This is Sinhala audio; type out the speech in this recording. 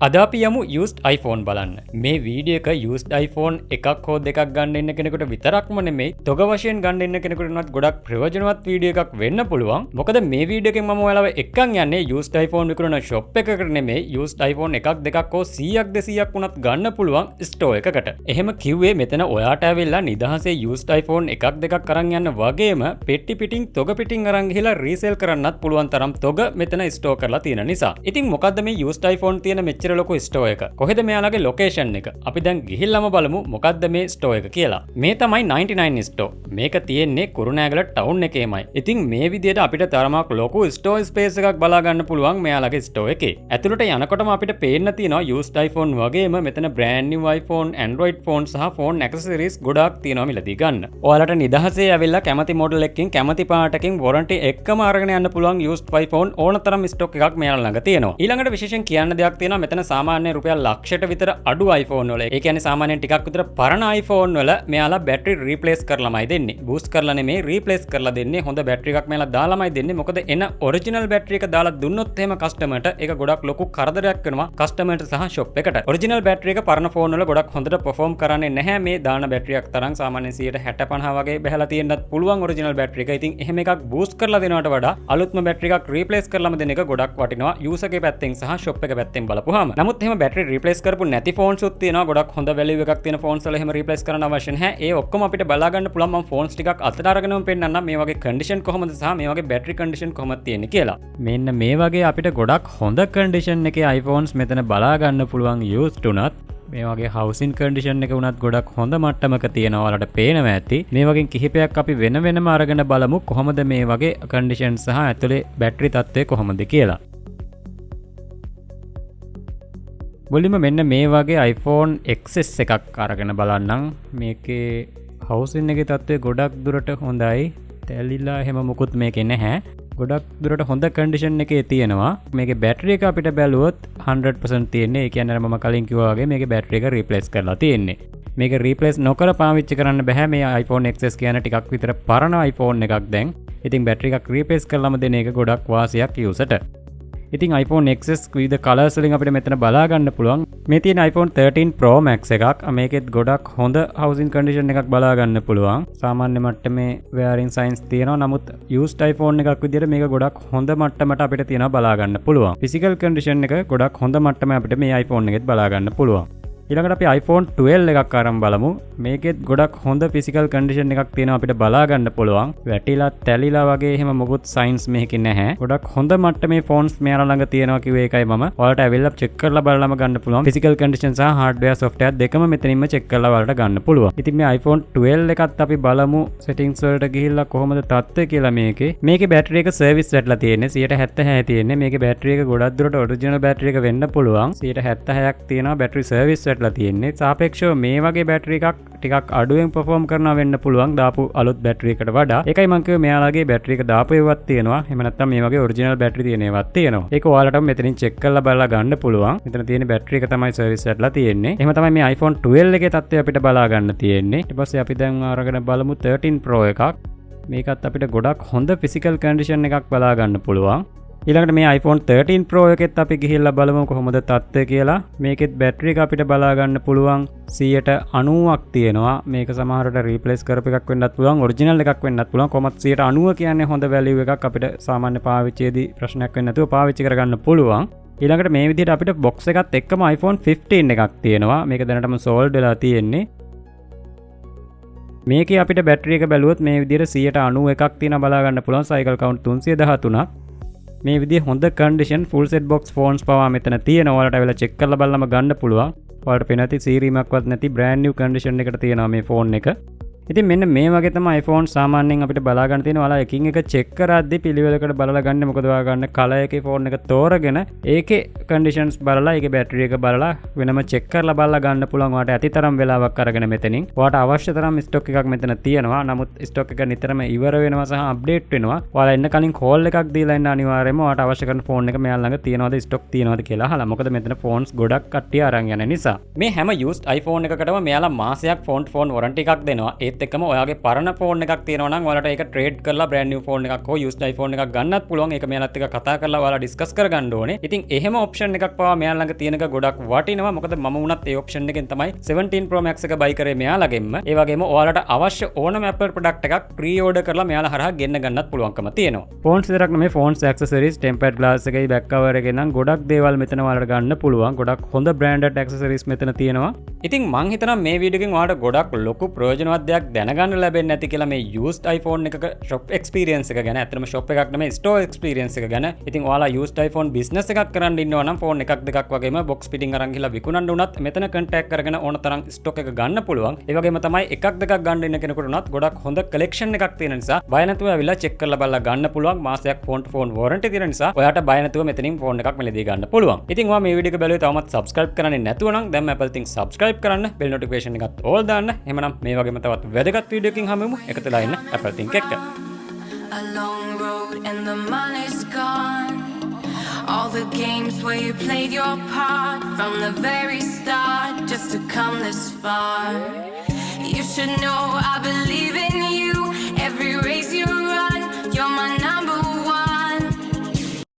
අද අපි යමු යූස්ඩ් iPhone බලන්න. මේ වීඩියෝ එක යූස්ඩ් iPhone එකක් හෝ දෙකක් ගන්න ඉන්න කෙනෙකුට විතරක්ම නෙමෙයි, තොග වශයෙන් ගන්න ඉන්න කෙනෙකුට උනත් ගොඩක් ප්‍රයෝජනවත් වීඩියෝ එකක් වෙන්න පුළුවන්. මොකද මේ වීඩියෝ එකෙන් මම ඔයාලව එක්කන් යන්නේ යූස්ඩ් iPhone විකුණන ෂොප් එකකට නෙමෙයි, යූස්ඩ් iPhone එකක් දෙකක් හෝ 100ක් 200ක් වුණත් ගන්න පුළුවන් ස්ටෝර් එකකට. එහෙම කිව්වේ මෙතන ඔයාට ඇවිල්ලා නිදහසේ යූස්ඩ් iPhone එකක් දෙකක් අරන් යන්න වගේම පෙට්ටි පිටින් තොග පිටින් අරන් ගිහිලා රීසේල් කරන්නත් පුළුවන් තරම් තොග මෙතන ස්ටෝර් කරලා තියෙන නිසා. ඉතින් මොකද්ද මේ යූස්ඩ් iPhone තියෙන මෙච්චර ලොකු ස්ටෝර් එක? කොහෙද මෙයාලගේ ලොකේෂන් එක? අපි දැන් ගිහිල්ලාම බලමු මොකද්ද මේ ස්ටෝර් එක කියලා. මේ තමයි 99 ස්ටෝර්. මේක තියෙන්නේ කුරුණෑගල ටවුන් එකේමයි. ඉතින් මේ විදිහට අපිට තරමක් ලොකු ස්ටෝර් ස්පේස් එකක් බලා ගන්න පුළුවන් මෙයාලගේ ස්ටෝර් එකේ. ඇතුළට යනකොටම අපිට පේන්න තියෙනවා යූස්ඩ් iPhone වගේම මෙතන brand New iPhone, Android phone සහ ෆෝන් ඇක්සසරීස් ගොඩාක් තියෙනවා මිලදී ගන්න. ඔයාලට නිදහසේ ඇවිල්ලා කැමති මොඩල් එකකින් කැමති පාටකින් වොරන්ටි එක්කම අරගෙන යන්න පුළුවන් යූස්ඩ් iPhone ඕන තරම් ස්ටොක් එකක් මෙයාලා ළඟ තියෙනවා. ඊළඟට විශේෂයෙන් කියන්න දෙයක් තියෙනවා, මෙතන සාමාන්‍ය රුපියල් ලක්ෂයට විතර අඩු iPhone වල, ඒ කියන්නේ සාමාන්‍යයෙන් ටිකක් විතර පරණ iPhone වල මෙයාලා බැටරි රීප්ලේස් කරලාමයි දෙන්නේ. බූස්ට් කරලා නෙමෙයි, රීප්ලේස් කරලා දෙන්නේ. හොඳ බැටරි එකක් මෙයාලා දාලාමයි දෙන්නේ. මොකද එන ඔරිජිනල් බැටරි එක දාලා දුන්නොත් එහෙම කස්ටමර්ට ඒක ගොඩක් ලොකු කරදරයක් වෙනවා කස්ටමර්ට සහ ෂොප් එකට. ඔරිජිනල් බැටරි එක පරණ ෆෝන් වල ගොඩක් හොඳට පර්ෆෝම් කරන්නේ නැහැ මේ දාන බැටරියක් තරම්. සාමාන්‍යයෙන් 60 50 වගේ බහැලා තියෙන්නත් පුළුවන් ඔරිජිනල් බැටරි එක. ඉතින් එහෙම එකක් බූස්ට් කරලා දෙනවට වඩා අලුත්ම බැටරි එකක් රීප්ලේස් කරලාම දෙන එක ගොඩක් වටිනවා යූසර්ගේ පැත්තෙන් සහ ෂොප් එක පැත්තෙන් බලපුවාම. නමුත් එහෙම බැටරි රීප්ලේස් කරපු නැති ෆෝන්ස් උත් තියෙනවා. ගොඩක් හොඳ වැලියු එකක් තියෙන ෆෝන්ස් වල එහෙම රීප්ලේස් කරන්න අවශ්‍ය නැහැ. ඒ ඔක්කොම අපිට බලා ගන්න පුළුවන්. මම ෆෝන්ස් ටිකක් අතට අරගෙනම පෙන්නන්නම් මේ වගේ කන්ඩිෂන් කොහොමද සහ මේ වගේ බැටරි කන්ඩිෂන් කොහොමද තියෙන්නේ කියලා. මෙන්න මේ වගේ අපිට ගොඩක් හොඳ කන්ඩිෂන් එකේ iPhones මෙතන බලා ගන්න පුළුවන් යූස්ඩ් උනත්. මේ වගේ හවුසින් කන්ඩිෂන් එක වුණත් ගොඩක් හොඳ මට්ටමක තියෙනවා, ඔයාලට පේනවා ඇති. මේ වගේ කිහිපයක් අපි වෙන වෙනම අරගෙන බලමු කොහොමද මේ වගේ කන්ඩිෂන් සහ ඇතුලේ බැටරි තත්ත්වය කොහොමද කියලා. මුලින්ම මෙන්න මේ වගේ iPhone XS එකක් අරගෙන බලන්නම්. මේකේ හවුසින් එකේ තත්ත්වය ගොඩක් දුරට හොඳයි. තැලිලා එහෙම මුකුත් මේකේ නැහැ. ගොඩක් දුරට හොඳ කන්ඩිෂන් එකේ තියෙනවා. මේකේ බැටරි එක අපිට බැලුවොත් 100% තියෙන්නේ. ඒ කියන්නේ අර මම කලින් කිව්වා වගේ මේකේ බැටරි එක රීප්ලේස් කරලා තියෙන්නේ. මේක රීප්ලේස් නොකර පාවිච්චි කරන්න බැහැ. මේ iPhone XS කියන ටිකක් විතර පරණ iPhone එකක් දැන්. ඉතින් බැටරි එකක් රීප්ලේස් කරලාම දෙන එක ගොඩක් වාසියක් යූසර්ට. ඉතින් iPhone XS විවිධ කලර්ස් වලින් අපිට මෙතන බලා ගන්න පුළුවන්. මේ තියෙන iPhone 13 Pro Max එකක්. මේකෙත් ගොඩක් හොඳ හවුසින් කන්ඩිෂන් එකක් බලා ගන්න පුළුවන්. සාමාන්‍ය මට්ටමේ වෙයාරින් සයින්ස් තියෙනවා. නමුත් යූස්ඩ් iPhone එකක් විදිහට මේක ගොඩක් හොඳ මට්ටමට අපිට තියෙනවා බලා ගන්න පුළුවන්. ෆිසිකල් කන්ඩිෂන් එක ගොඩක් හොඳ මට්ටමේ අපිට මේ iPhone එකෙත් බලා ගන්න පුළුවන්. ඊළඟට අපි iPhone 12 එකක් අරන් බලමු. මේකෙත් ගොඩක් හොඳ ෆිසිකල් කන්ඩිෂන් එකක් තියෙනවා අපිට බලා ගන්න පුළුවන්. වැටිලා තැලිලා වගේ එහෙම මොකුත් සයින්ස් මේකේ නැහැ. ගොඩක් හොඳ මට්ටමේ ෆෝන්ස් මෙයාලා ළඟ තියෙනවා කිව්වේ ඒකයි මම. ඔයාලට ඇවිල්ලා චෙක් කරලා බලලාම ගන්න පුළුවන්. ෆිසිකල් කන්ඩිෂන් සහ හાર્ඩ්වෙයාර් සොෆ්ට්වෙයාර් දෙකම මෙතනින්ම චෙක් කරලා ඔයාලට ගන්න පුළුවන්. ඉතින් මේ iPhone 12 එකත් අපි බලමු සෙටින්ග්ස් වලට ගිහිල්ලා කොහොමද තත්ත්වය කියලා මේකේ. මේකේ බැටරි එක සර්විස් වැටලා තියෙන්නේ 76 තියෙන්නේ. මේකේ බැටරි එක ගොඩක් දුරට ඔරිජිනල් බැටරි එක වෙන්න පුළුවන්. 76ක් තියෙනවා බැටරි සර්විස් වැටලා තියෙන්නේ. සාපේක්ෂව මේ වගේ බැටරි එකක් ටිකක් අඩුවෙන් පර්ෆෝම් කරනවා වෙන්න පුළුවන් දාපු අලුත් බැටරි එකට වඩා. ඒකයි මං කිව්වේ මෙයාලගේ බැටරි එක දාපු ඒවාත් තියෙනවා. එහෙම නැත්නම් මේ වගේ ඔරිජිනල් බැටරි තියෙන ඒවාත් තියෙනවා. ඒක ඔයාලටම මෙතනින් චෙක් කරලා බලලා ගන්න පුළුවන්. මෙතන තියෙන බැටරි එක තමයි සර්විස් වැටලා තියෙන්නේ. එහෙම තමයි මේ iPhone 12 එකේ තත්ත්වය අපිට බලා ගන්න තියෙන්නේ. ඊට පස්සේ අපි දැන් අරගෙන බලමු 13 Pro එකක්. මේකත් අපිට ගොඩක් හොඳ ෆිසිකල් කන්ඩිෂන් එකක් බලා ගන්න පුළුවන්. ඊළඟට මේ iPhone 13 Pro එකෙත් අපි ගිහිල්ලා බලමු කොහොමද තත්ත්වය කියලා. මේකෙත් බැටරි එක අපිට බලා ගන්න පුළුවන් 90ක් තියෙනවා. මේක සමහරට රීප්ලේස් කරපු එකක් වෙන්නත් පුළුවන්, ඔරිජිනල් එකක් වෙන්නත් පුළුවන්. කොහොමත් 90 කියන්නේ හොඳ වැලියු එකක්. අපිට සාමාන්‍ය පාවිච්චියේදී ප්‍රශ්නයක් වෙන්නේ නැතුව පාවිච්චි කරගන්න පුළුවන්. ඊළඟට මේ විදිහට අපිට බොක්ස් එකත් එක්කම iPhone 15 එකක් තියෙනවා. මේක දැනටම සෝල්ඩ් වෙලා තියෙන්නේ. මේකේ අපිට බැටරි එක බැලුවොත් මේ විදිහට 91ක් තියෙනවා බලා ගන්න පුළුවන්. සයිකල් කවුන්ට් 313ක්. මේ විදිහේ හොඳ condition full set box phones පවා මෙතන තියෙනවා. ඔයාලට ඇවිල්ලා චෙක් කරලා බලලම ගන්න පුළුවන්. ඔයාලට පේන ඇති සීරීමක්වත් නැති බ්‍රෑන්ඩ් නිව් කන්ඩිෂන් එකට තියෙනවා මේ ෆෝන් එක. ඉතින් මෙන්න මේ වගේ තමයි iPhone සාමාන්‍යයෙන් අපිට බලා ගන්න තියෙන. ඔයාලා එකින් එක චෙක් කරද්දි පිළිවෙලකට බලලා ගන්න. මොකද ඔයා ගන්න කලර් එකේ ෆෝන් එක තෝරගෙන ඒකේ කන්ඩිෂන්ස් බලලා, ඒකේ බැටරි එක බලලා, වෙනම චෙක් කරලා බලලා ගන්න පුළුවන්. ඔයාට ඇති තරම් වෙලාවක් අරගෙන මෙතනින්. ඔයාට අවශ්‍ය තරම් ස්ටොක් එකක් මෙතන තියෙනවා. නමුත් ස්ටොක් එක නිතරම ඉවර වෙනවා සහ අප්ඩේට් වෙනවා. ඔයාලා එන්න කලින් කෝල් එකක් දීලා එන්න අනිවාර්යයෙන්ම ඔයාට අවශ්‍ය කරන ෆෝන් එක මෙයාලා ළඟ තියෙනවද, ස්ටොක් තියෙනවද කියලා අහලා. මොකද මෙතන ෆෝන්ස් ගොඩක් කට්ටිය අරන් යන නිසා. මේ හැම යූස්ඩ් iPhone එකකටම මෙයාලා මාසයක් ෆෝන් ෆෝන් වොරන්ටි එකක් දෙනවා. ඒත් ඒත් එක්කම ඔයාගේ පරණ ෆෝන් එකක් තියෙනවා නම් ඔයාලට ඒක ට්‍රේඩ් කරලා බ්‍රෑන්ඩ් නිව් ෆෝන් එකක් හෝ යූස්ඩ් iPhone එකක් ගන්නත් පුළුවන්. ඒක මෙයාලත් එක්ක කතා කරලා ඔයාලා ඩිස්කස් කරගන්න ඕනේ. ඉතින් එහෙම ඔප්ෂන් එකක් පවා මෙයාලා ළඟ තියෙන එක ගොඩක් වටිනවා. මොකද මම වුණත් ඒ ඔප්ෂන් එකෙන් තමයි 17 Pro Max එක බයි කරේ මෙයාලගෙන්ම. ඒ වගේම ඔයාලට අවශ්‍ය ඕනම Apple product එකක් ප්‍රී ඕඩර් කරලා මෙයාලා හරහා ගෙන්න ගන්නත් පුළුවන්කම තියෙනවා. ෆෝන්ස් විතරක් නෙමෙයි, ෆෝන්ස්, ඇක්සසරීස්, ටෙම්පර්ඩ් ග්ලාස් එකයි බෑක් කවර් එකේ නම් ගොඩක් දේවල් මෙතන ඔයාලට ගන්න පුළුවන්. ගොඩක් හොඳ බ්‍රෑන්ඩඩ් ඇක්සසරීස් මෙතන තියෙනවා. ඉතින් මං හිතනවා මේ වීඩියෝ එකෙන් ඔයාලට ගොඩක් ලොකු ප්‍රයෝජනවත් දෙයක් දැනගන්න ලැබෙන්නේ නැති කියලා මේ යූස්ඩ් iPhone එකක ෂොප් එක්ස්පීරියන්ස් එක ගැන. ඇත්තටම ෂොප් එකක් නෙමෙයි, ස්ටෝර් එක්ස්පීරියන්ස් එක ගැන. ඉතින් ඔයාලා යූස්ඩ් iPhone business එකක් කරන්න ඉන්නවා නම්, ෆෝන් එකක් දෙකක් වගේම බොක්ස් පිටින් අරන් ගිහලා විකුණන්න උනත් මෙතන කන්ටැක්ට් කරගෙන ඕන තරම් ස්ටොක් එක ගන්න පුළුවන්. ඒ වගේම තමයි එකක් දෙකක් ගන්න ඉන්න කෙනෙකුට උනත් ගොඩක් හොඳ කලෙක්ෂන් එකක් තියෙන නිසා බය නැතුව ඇවිල්ලා චෙක් කරලා බලලා ගන්න පුළුවන්. මාසයක් ෆෝන් ටු ෆෝන් වොරන්ටි තියෙන නිසා ඔයාට බය නැතුව මෙතනින් ෆෝන් එකක් මිලදී ගන්න පුළුවන්. ඉතින් ඔයා මේ වීඩියෝ එක බැලුවේ තවමත් සබ්ස්ක්‍රයිබ් කරන්නේ නැතුව නම් දැන් Apple Think subscribe කරන්න, බෙල් නොටිෆිකේෂන් එකත් ඕල් දාන්න. එහෙමනම් මේ වගේම තවත් වැදගත් වීඩියෝ එකකින් හමු වෙමු. එකතු වෙලා ඉන්න Apple Think එක්ක. A long road and the money's gone. All the games where you played your part from the very start just to come this far. You should know I believe in you. Every race you run, you're my